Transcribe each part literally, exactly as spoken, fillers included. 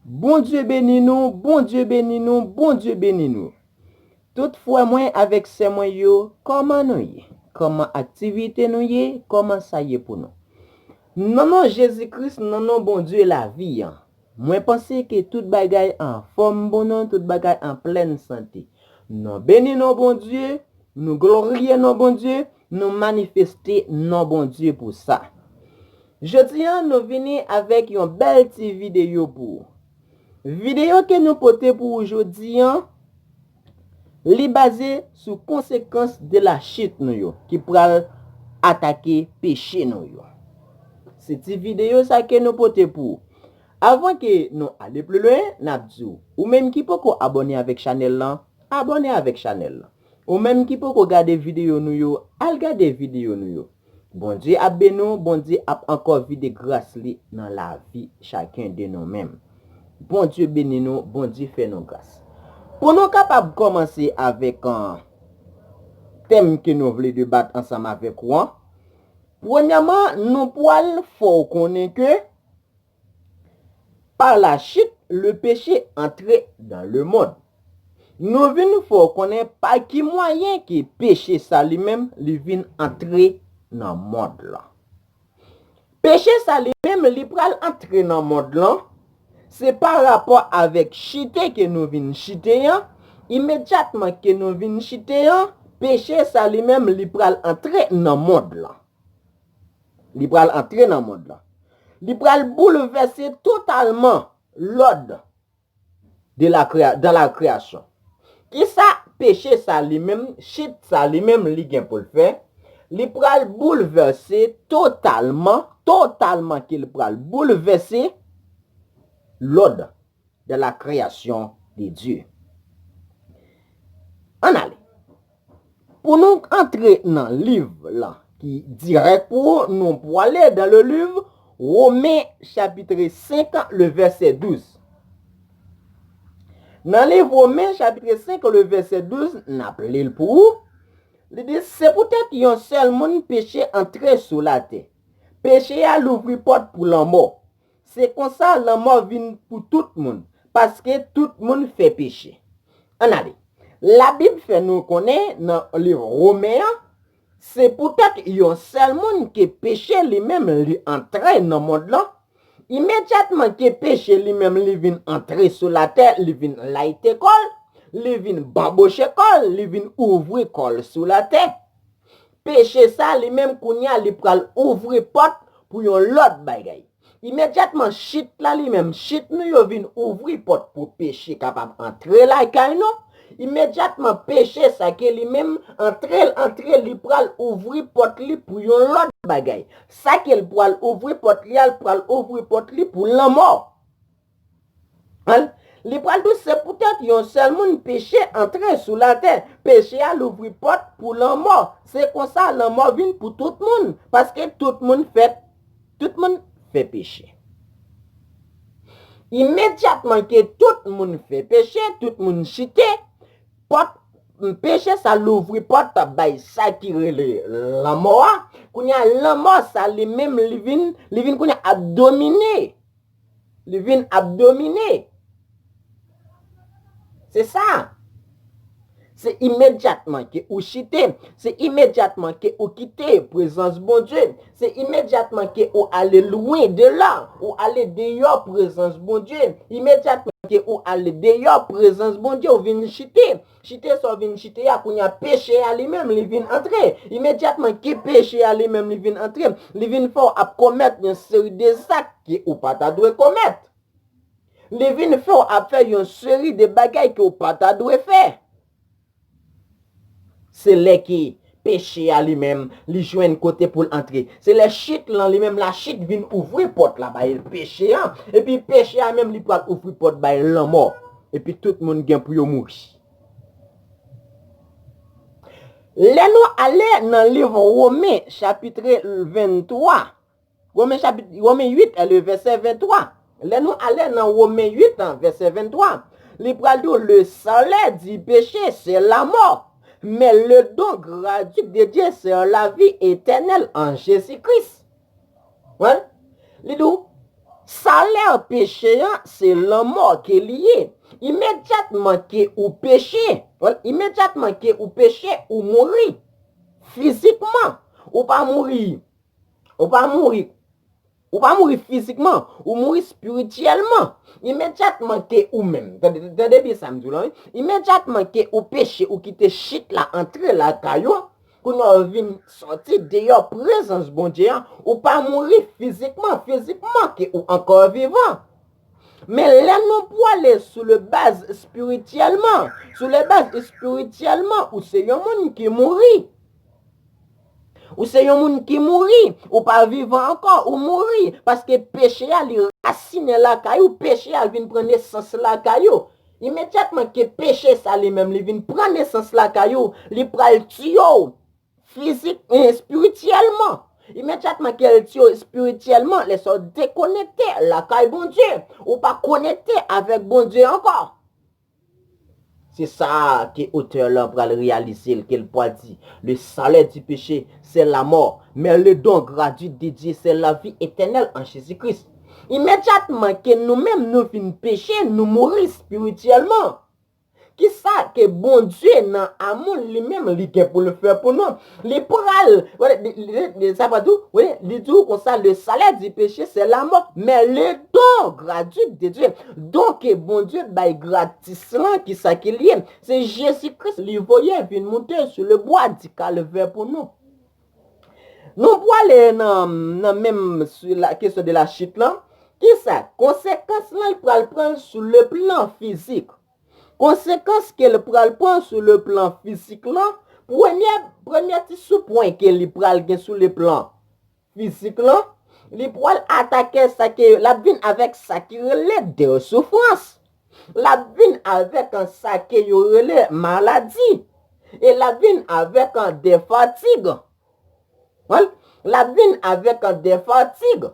Bondye beni nou, Bondye beni nou, Bondye beni nou. Tout frè mwen avèk sè mwen yo, kòman nou ye? Kòman aktivite nou ye? Kòman sa ye pou nou? Nan non Jezi Kris, nan non Bondye lavi an, mwen panse ke tout bagay anfòm pou nou, tout bagay an plèn sante. Nou beni non Bondye, nou gloriye non Bondye, nou manifeste non Bondye pou sa. Jodi a, nou vini avèk yon bèl ti videyo pou ou. Videyo ke nou pote pou ou jodi a, li baze sou konsekans de la chit nou yo, ki pral atake peche nou yo. Se ti videyo sa ke nou pote pou ou. Avan ke nou ale pli lwen, n ap di w, ou menm ki poko abòne avèk chanèl lan, abòne avèk chanèl lan. Ou menm ki poko gade videyo nou yo, al gade videyo nou yo. Bondye ap beni w, Bondye ap ankò vide gras li nan lavi chaken de nou menm. Bondye beni nou, Bondye fè nou gras. Pou nou kapab kòmanse avèk, an, tèm ke nou vle debat ansanm avèk ou an, premyèman, nou pral fè w konnen ke par la chute, le péché entre dans le monde. Nou vin fè w konnen pa ki mwayen ke peche sa li menm li vin antre nan mond lan. Peche sa li menm li pral antre nan mond lan, se pa rapò avèk chite ke nou vin chite an, imedyatman ke nou vin chite an, peche sa li menm li pral antre nan mond lan. Li pral antre nan mond lan. Li pral boulvèse totalman lòd de la créa-, dans la création. Kisa peche sa li menm, chit sa li menm li gen pou l fè? Li pral boulvèse totalman, totalman ke li pral boulvèse lòd de la création de Dieu. Ann ale. Pou nou antre nan liv lan ki dirèk pou ou, nou prale dans le livre Romains chapitre cinq, le verset douze. Nan liv Romen chapitre cinq, le verset douze, n ap li l pou ou. Li di, se poutèt yon sèl moun peche antre sou latè. Peche a louvri pòt pou lanmò. Se konsa, lanmò vin pou tout moun, paske tout moun fè peche. Ann ale. Labib fè nou konnen nan liv Romen an, se poutèt yon sèl moun ke peche li menm li antre nan mond lan. Imedyatman ke peche li menm li vin antre sou latè, li vin layite kò l, li vin banboche kò l, li vin ouvri kò l sou latè. Peche sa li menm kounye a li pral ouvri pòt pou yon lòt bagay. Imedyatman chit la li menm, chit nou yo vin ouvri pòt pou peche kapab antre lakay nou. Imedyatman peche sa ke li menm antre l, antre l, li pral ouvri pòt li pou yon lòt bagay. Sa ke l pral ouvri pòt li a, l pral ouvri pòt li pou lanmò. An, li pral di w, se poutèt yon sèl moun peche antre sou latè. Peche a louvri pòt pou lanmò. Se konsa lanmò vin pou tout moun, paske tout moun fè, tout moun fè peche. Imedyatman ke tout moun fè peche, tout moun chite, pòt, peche sa louvri pòt bay sa ki rele lanmò a. Kounye a, lanmò sa li menm li vin, li vin kounye a ap domine. Li vin ap domine. Se sa. Se imedyatman ke ou chite, se imedyatman ke ou kite prezans Bondye, se imedyatman ke ou ale lwen de la, ou ale deyò prezans Bondye, imedyatman ke ou ale deyò prezans Bondye, ou vin chite. Chite sa w vin chite a, kounye a peche a li menm li vin antre. Imedyatman ke peche a li menm li vin antre, li vin fè w ap komèt yon seri de zak ke ou pa ta dwe komèt. Li vin fè w ap fè yon seri de bagay ke w pa ta dwe fè. Se lè ke peche a li menm, li jwenn kote pou l antre. Se lè chit lan li menm, lachit vin ouvri pòt la bay peche a. Epi peche a menm, li pral ouvri pòt bay lanmò. Epi tout moun gen pou yo mouri. Lè nou ale nan liv Women, chapitre venntwa, Women chapit, Women uit, le vèsè venntwa. Lè nou ale nan Women uit an, vèsè venntwa, li pral di w, le salaire du péché, c'est la mort, mais le don gratuit de Dieu, c'est la vie éternelle en Jésus-Christ. Wi. Li di w, Salè peche a, se lanmò ke li ye. Imedyatman ke ou peche, imedyatman ke ou peche, ou mouri fizikman. Ou pa mouri, ou pa mouri, ou pa mouri fizikman, ou mouri espirityèlman. Imedyatman ke ou menm, tande, tande byen sa m di w la, wi. Imedyatman ke ou peche, ou kite chit la antre lakay ou, kounye a w vin sòti deyò prezans Bondye a, ou pa mouri fizikman, fizikman ke ou ankò vivan. Men lè nou pwale sou le baz espirityèlman, sou le baz espirityèlman, ou se yon moun ki mouri. Ou se yon moun ki mouri, ou pa vivan ankò, ou mouri. Paske peche a li rasinen lakay ou, peche a vin pran nesans lakay ou. Imedyatman ke peche sa li menm li vin pran nesans lakay ou, li pral tiye w fizik, e, espirityèlman. Imedyatman ke l tiye w espirityèlman, lè sa w dekonekte lakay Bondye, ou pa konekte avèk Bondye ankò. Se sa ke otè lan pral reyalize l, ke l pral di, le salaire du péché, c'est la mort, mais le don gratuit de Dieu, c'est la vie éternelle en Jésus-Christ. Imedyatman ke nou menm nou vin peche, nou mouri espirityèlman. Kisa ke Bondye nan amou li menm li gen pou l fè pou nou? Li pral, wè, li, li, li, sa pa di w, wè, li di w konsa, le salaire du péché, c'est la mort, mais le don gratuit de Dieu. Don ke Bondye bay gratis lan, kisa ke l ye? Se Jezi Kris li voye vin moute sou le bwa di Kalvè pou nou. Nou pwale nan, nan menm sou la kesyon de la chit lan. Kisa? Konsekans lan, li pral pran l sou le plan fizik. Konsekans ke l pral pran sou le plan fizik lan, premye, premye ti soupwen ke li pral gen sou le plan fizik lan, li pral atake sa ke, l ap vin avèk sa ki rele de soufrans. L ap vin avèk an sa ke yo rele maladi. E l ap vin avèk an de fatig. L ap vin avèk an de fatig.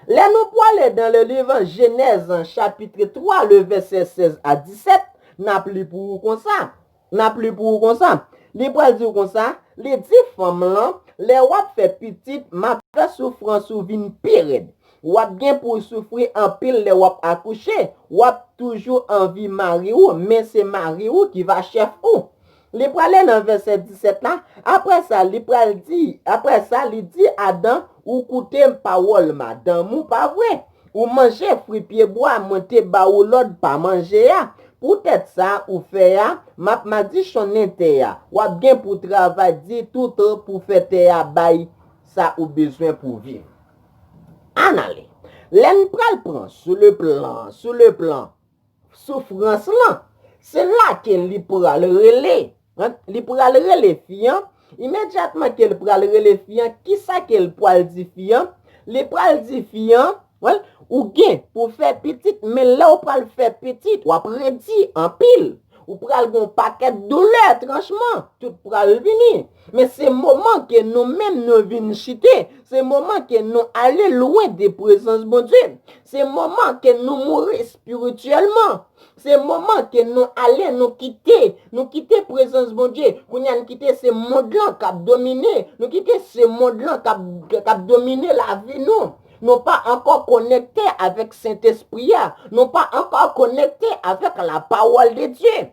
Lè nou pwale dans le livre Genèse, chapitre trois, le verset seize à dix-sept, n ap li pou ou konsa. N ap li pou ou konsa. Li pral di w konsa, li di fanm lan, lè w ap fè pitit, m ap fè soufrans ou vin pi rèd. W ap gen pou w soufri anpil lè w ap akouche. W ap toujou anvi mari w, men se mari w ki va chèf ou. Li prale nan vèsè disèt la. Apre sa, li pral di, apre sa, li di Adan, ou koute pawòl madanm ou, pa vre? Ou manje fwi pyebwa mwen te ba ou lòd pa manje a. Poutèt sa ou fè a, m ap madichonnen tè a. W ap gen pou travay di toutan pou fè tè a bay sa ou bezwen pou viv. Ann ale. Lè n pral pran sou le plan, sou le plan soufrans lan, se la ke li pral rele, hein, li pral rele fi an. Imedyatman ke li pral rele fi an, kisa ke li pral di fi an? Li pral di fi an, hein, ou gen pou fè pitit, men lè w pral fè pitit, w ap redi anpil. Ou pral gen yon pakèt doulè, tranchman, tout pral vini. Men se moman ke nou menm nou vin chite, se moman ke nou ale lwen de prezans Bondye. Se moman ke nou mouri espirityèlman. Se moman ke nou ale, nou kite, nou kite prezans Bondye. Kounye a n kite se mond lan k ap domine. Nou kite se mond lan k ap, k ap domine lavi nou. Nou pa ankò konekte avèk Sentespri a. Nou pa ankò konekte avèk la parole de Dieu.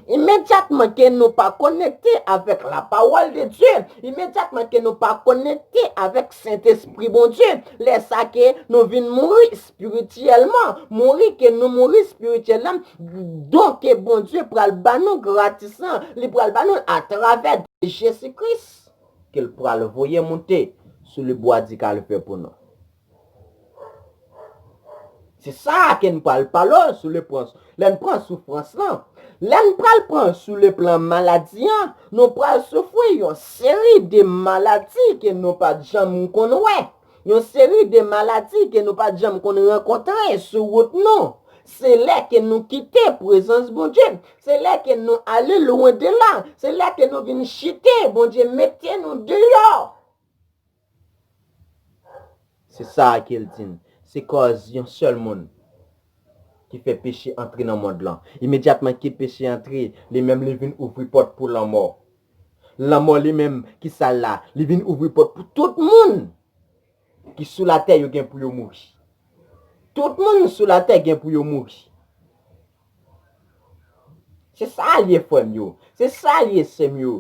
Imedyatman ke nou pa konekte avèk la parole de Dieu, imedyatman ke nou pa konekte avèk Sentespri Bondye, lè sa ke nou vin mouri espirityèlman, mouri ke nou mouri espirityèlman, don ke Bondye pral ba nou gratis lan, li pral ba nou atravè Jezi Kris, ke l pral voye moute sou le bwa di Kalvè pou nou. Se sa ke n pral pale w sou le plan, lè n pran soufrans lan. Lè n pral pran sou le plan maladi an, nou pral soufri yon seri de maladi ke nou pa t janm konn wè. Yon seri de maladi ke nou pa t janm konn rankontre sou wout nou. Se lè ke nou kite prezans Bondye. Se lè ke nou ale lwen de la. Se lè ke nou vin chite, Bondye mete nou deyò. Se sa ke l di n. Se kòz yon sèl moun ki fè peche antre nan mond lan. Imedyatman ke peche antre, li menm li vin ouvri pòt pou lanmò. Lanmò li menm, ki sa l la? Li vin ouvri pòt pou tout moun. ki sou latè yo gen pou yo mouri. Tout moun sou latè gen pou yo mouri. Se sa l ye, frè m yo. Se sa l ye, sè m yo.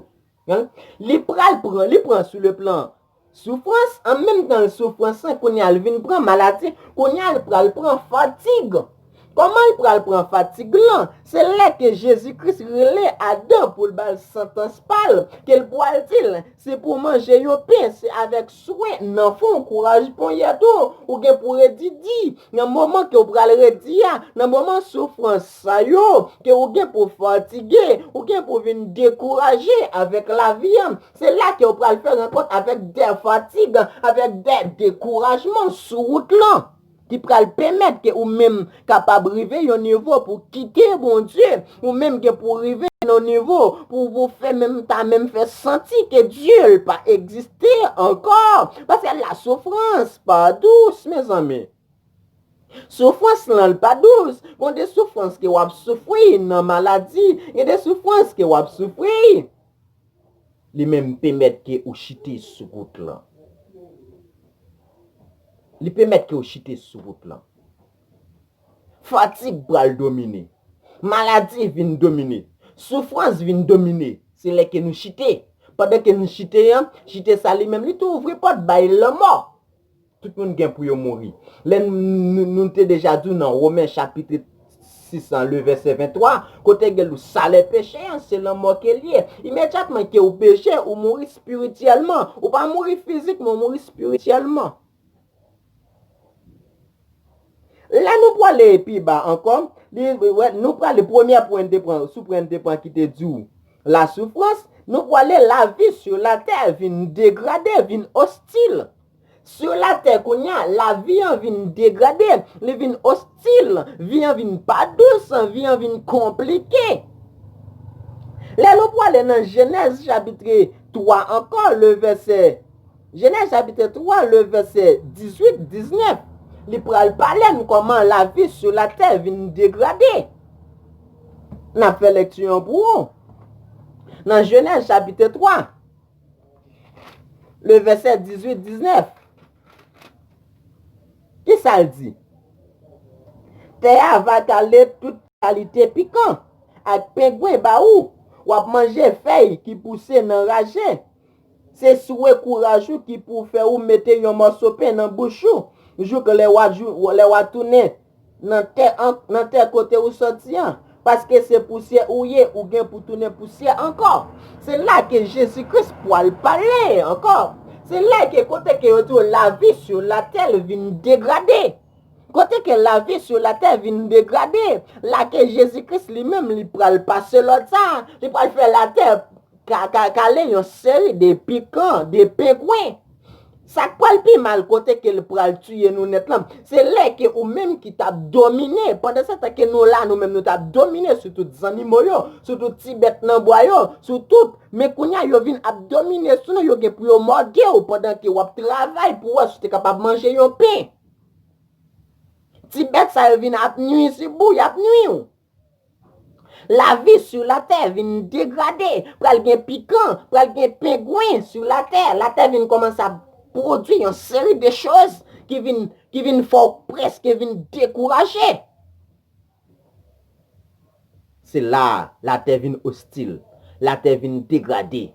Hein? Li pral pran, li pran sou le plan soufrans, an menm tan soufrans lan, kounye a l vin pran maladi, kounye a l pral pran fatig. Kòman l pral pran fatig lan? Se lè ke Jezi Kris rele Adan pou l ba l santans pa l, ke l pral di l, se pou w manje yon pen, se avèk swen nan fwon, kouraj ponyèt ou, ou gen pou redi di, nan moman ke w pral redi a, nan moman soufrans sa yo, ke ou gen pou fatige, ou gen pou vin dekouraje avèk lavi an. Se la ke w pral fè rankont avèk de fatig, avèk de dekourajman sou wout lan, ki pral pèmèt ke ou menm kapab rive yon nivo pou kite Bondye, ou menm gen pou rive yon nivo pou, pou fè menm ta menm fè santi ke Dye l pa egziste ankò. Paske lasoufrans pa dous, mezanmi. Soufrans lan pa dous. Gen de soufrans ke w ap soufri nan maladi. Gen de soufrans ke w ap soufri. Li menm pèmèt ke ou chite sou wout lan. Li pèmèt ke ou chite sou wout lan. Fatig pral domine. Maladi vin domine. Soufrans vin domine. Se lè ke nou chite. Pandan ke nou chite an, chite sa li menm, li tou ouvri pòt bay lanmò. Tout moun gen pou yo mouri. Lè n-, n-, nou te deja di w nan Women chapit sis an, le vèsè venntwa, kote gen l ou salè peche an, se lanmò ke l ye. Imedyatman ke ou peche, ou mouri espirityèlman. Ou pa mouri fizikman, ou mouri espirityèlman. Lè nou prale pi ba ankò, li, wè, nou prale premye pwen n te pran, sou pwen n te pran ki te di w lasoufrans, nou prale lavi sou latè vin degrade, vin ostil. Sou latè kounye a, lavi an vin degrade, li vin ostil, vi an vin pa dous, vi an vin konplike. Lè nou prale nan Jenèz chapit twa ankò, le vèsè Jenèz chapit twa, le vèsè dizuit, diznèf, li pral pale n kòman lavi sou latè vin degrade. N ap fè lekti an pou ou. Nan Jenèz chapit twa, le vèsè dizuit, diznèf, ki sa l di? Tè a va kale tout kalite pikan ak pengwen ba ou. W ap manje fèy ki pouse nan raje. Se swe kouraj ou ki pou fè ou mete yon mòso pen nan bouch ou, jouk lè w a, jou-, lè w a tounen nan tè an, nan tè kote ou sòti an. Paske se pousyè ou ye, ou gen pou tounen pousyè ankò. Se la ke Jezi Kris pral pale ankò. Se la ke kote ke yo di w lavi sou latè vin degrade. Kote ke lavi sou latè vin degrade, la ke Jezi Kris li menm li pral pase lòd sa, li pral fè latè ka, ka, kale yon seri de pikan, de pengwen. Sa k pral pi mal kote ke l pral tiye nou nèt lan, se lè ke ou menm ki t ap domine, pandan se tan ke nou la, nou menm nou t ap domine sou tout zannimo yo, sou tout ti bèt nan bwa yo, sou tout, men kounye a yo vin ap domine sou nou, yo gen pou yo mòde w pandan ke w ap travay pou wè si w te kapab manje yon pen. Ti bèt sa yo vin ap nui sibou, y ap nui w. Lavi sou latè vin degrade, pral gen pikan, pral gen pengwen sou latè. Latè vin kòmanse ap pwodui yon seri de choz ki vin, ki vin fè w prèske vin dekouraje. Se la a, latè vin ostil, latè vin degrade.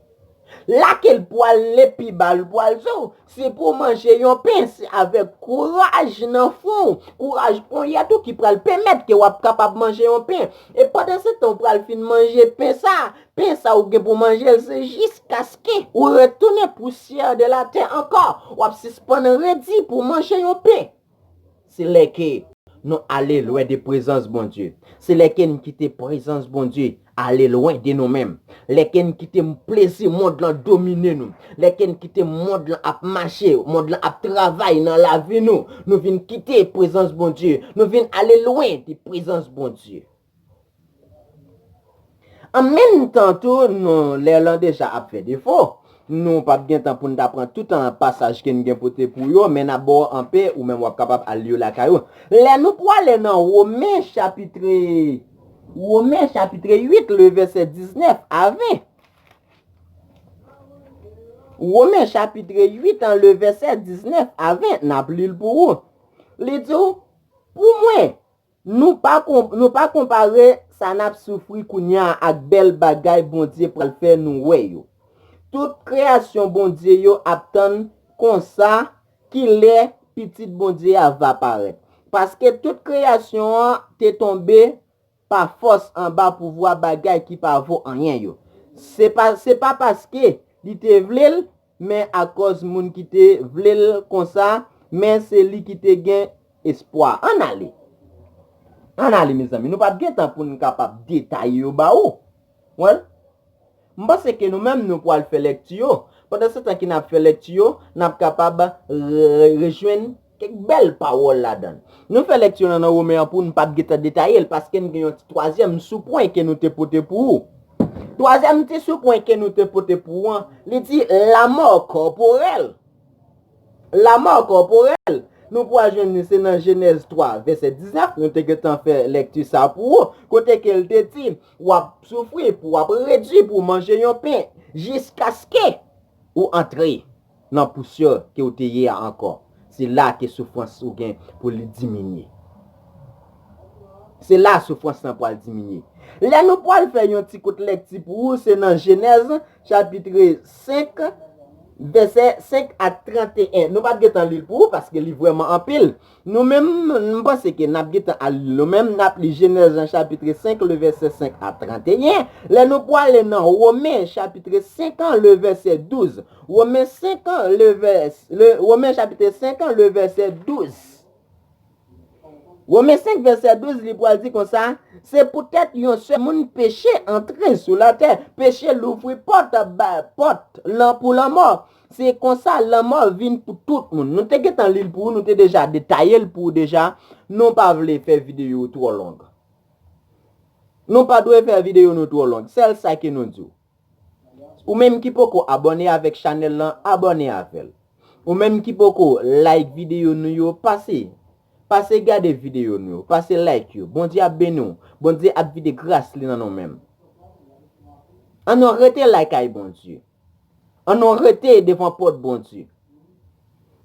La ke l pwale pi ba, l pwal di w, se pou w manje yon pen, se avèk kouraj nan fwon w, kouraj ponyèt ou ki pral pèmèt ke w ap kapab manje yon pen. E pandan se tan w pral fin manje pen sa, pen sa ou gen pou manje l se jiskaske ou retounen pousyè de latè ankò. W ap sispann redi pou w manje yon pen. Se lè ke nou ale lwen de prezans Bondye. Se lè ke n kite prezans Bondye ale lwen de nou menm. Lè ke n kite plezi mond lan domine nou. Lè ke n kite mond lan ap mache, mond lan ap travay nan lavi nou. Nou vin kite prezans Bondye. Nou vin ale lwen de prezans Bondye. An menm tan tou, nou, lè lan deja ap fè defo, nou p ap gen tan pou n ta pran tout an pasaj ke n gen pote pou yo, men n ap ba w anpe, ou menm w ap kapab al li yo lakay ou. Lè nou pwale nan Women chapit, Women chapit uit, le vèsè diznèf a ven. Women chapit uit an, le vèsè diznèf a ven, n ap li l pou ou. Li di w, pou mwen, nou pa kon-, nou pa konpare sa n ap soufri kounye a ak bèl bagay Bondye pral fè nou wè yo. Tout kreyasyon Bondye yo ap tann konsa kilè Pitit Bondye a va parèt. Paske tout kreyasyon an te tonbe pa fòs anba pouvwa bagay ki pa vo anyen yo. Se pa, se pa paske li te vle l, men akòz moun ki te vle l konsa, men se li ki te gen espwa. Ann ale. Ann ale, mezanmi. Nou p ap gen tan pou n kapab detaye yo ba ou. Well, m panse ke nou menm nou pral fè lèkti yo. Pandan se tan ke n ap fè lèkti yo, n ap kapab re-, rejwenn kèk bèl pawòl ladan l. Nou fè lèkti yo nan, nan Women an pou n p ap gentan detaye l, paske n gen yon ti twazyèm soupwen ke nou te pote pou ou. Twazyèm ti soupwen ke nou te pote pou ou an, li di lanmò kòporèl. Lanmò kòporèl, nou pral jwenn li se nan Jenèz twa, vèsè diznèf, nou te gentan fè lèkti sa pou ou, kote ke l te di, w ap soufri, pou w ap redui pou w manje yon pen, jiskaske ou antre nan pousyè ke w te ye a ankò. Se la ke soufrans ou gen pou li diminye. Se la soufrans lan pral diminye. Lè nou pral fè yon ti kout lèkti pou ou, se nan Jenèz, chapit senk, vèsè senk a trannteyen. Nou p ap gentan li l pou ou, paske li vrèman anpil. Nou menm, m panse ke n ap gentan al li l. Nou menm, n ap li Jenèz an chapit senk, le vèsè senk a trannteyen. Lè nou pwale nan Women, chapit senk an, le vèsè douz. Women senk an, le vès-, le, Women, chapit senk an, le vèsè douz. Women senk, vèsè douz, li pral di konsa, se poutèt yon sèl moun peche antre sou latè. Peche louvri pòt, ba, pòt lan pou lanmò. Se konsa lanmò vin pou tout moun. Nou te gentan li l pou ou, nou te deja detaye l pou ou deja. Nou pa vle fè videyo twò long. Nou pa dwe fè videyo nou twò long. Sèl sa ke nou di w. Ou menm ki poko abòne avèk chanèl lan, abòne avè l. Ou menm ki poko like videyo nou yo, pase, pase gade videyo nou yo, pase like yo. Bondye ap beni w. Bondye ap vide gras li nan nou menm. Ann nou rete lakay Bondye. Ann nou rete devan pòt Bondye.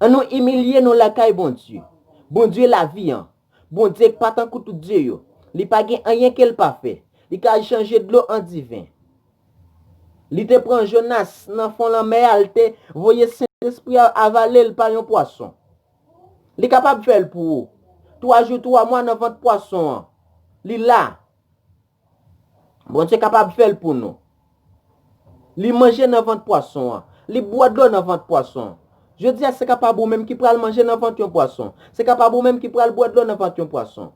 Ann nou imilye nou lakay Bondye. Bondye lavi an. Bondye k pa tankou tout dye yo. Li pa gen anyen ke l pa fè. Li ka chanje dlo an diven. Li te pran Jonas nan fon lanmè a, li te voye Sentespri a avale l pa yon pwason. Li kapab fè l pou ou. Twa jou, twa mwa nan vant pwason an. Li la. Bondye kapab fè l pou nou. Li manje nan vant pwason an. Li bwè dlo nan vant pwason an. Jodi a, se kapab ou menm ki pral manje nan vant yon pwason. Se kapab ou menm ki pral bwè dlo nan vant yon pwason.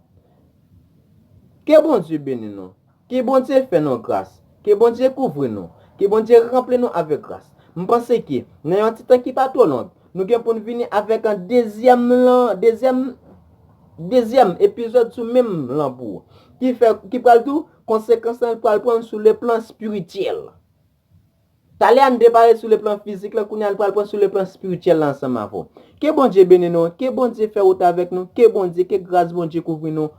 Ke Bondye beni nou. Ke Bondye fè nou gras. Ke Bondye kouvri nou. Ke Bondye ranpli nou avèk gras. M panse ke nan yon ti tan ki pa twò long, nou gen pou n vini avèk an dezyèm lan, dezyèm, dezyèm epizòd sou menm lan pou ou. Ki fè, ki pral di w konsekans lan pral pran sou le plan espirityèl. Talè a n te pale sou le plan fizik lan, kounye a n pral pran sou le plan espirityèl la ansanm avè w. Ke Bondye beni nou, ke Bondye fè wout avèk nou, ke Bondye, ke gras Bondye kouvri nou,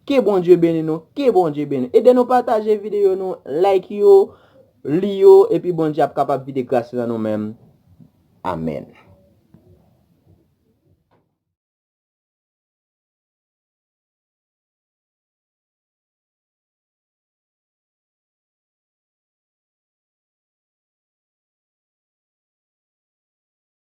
ke Bondye beni nou, ke Bondye beni nou. Ede nou pataje videyo nou, like yo, li yo, epi Bondye ap kapab vide gras li nan nou menm. Amèn.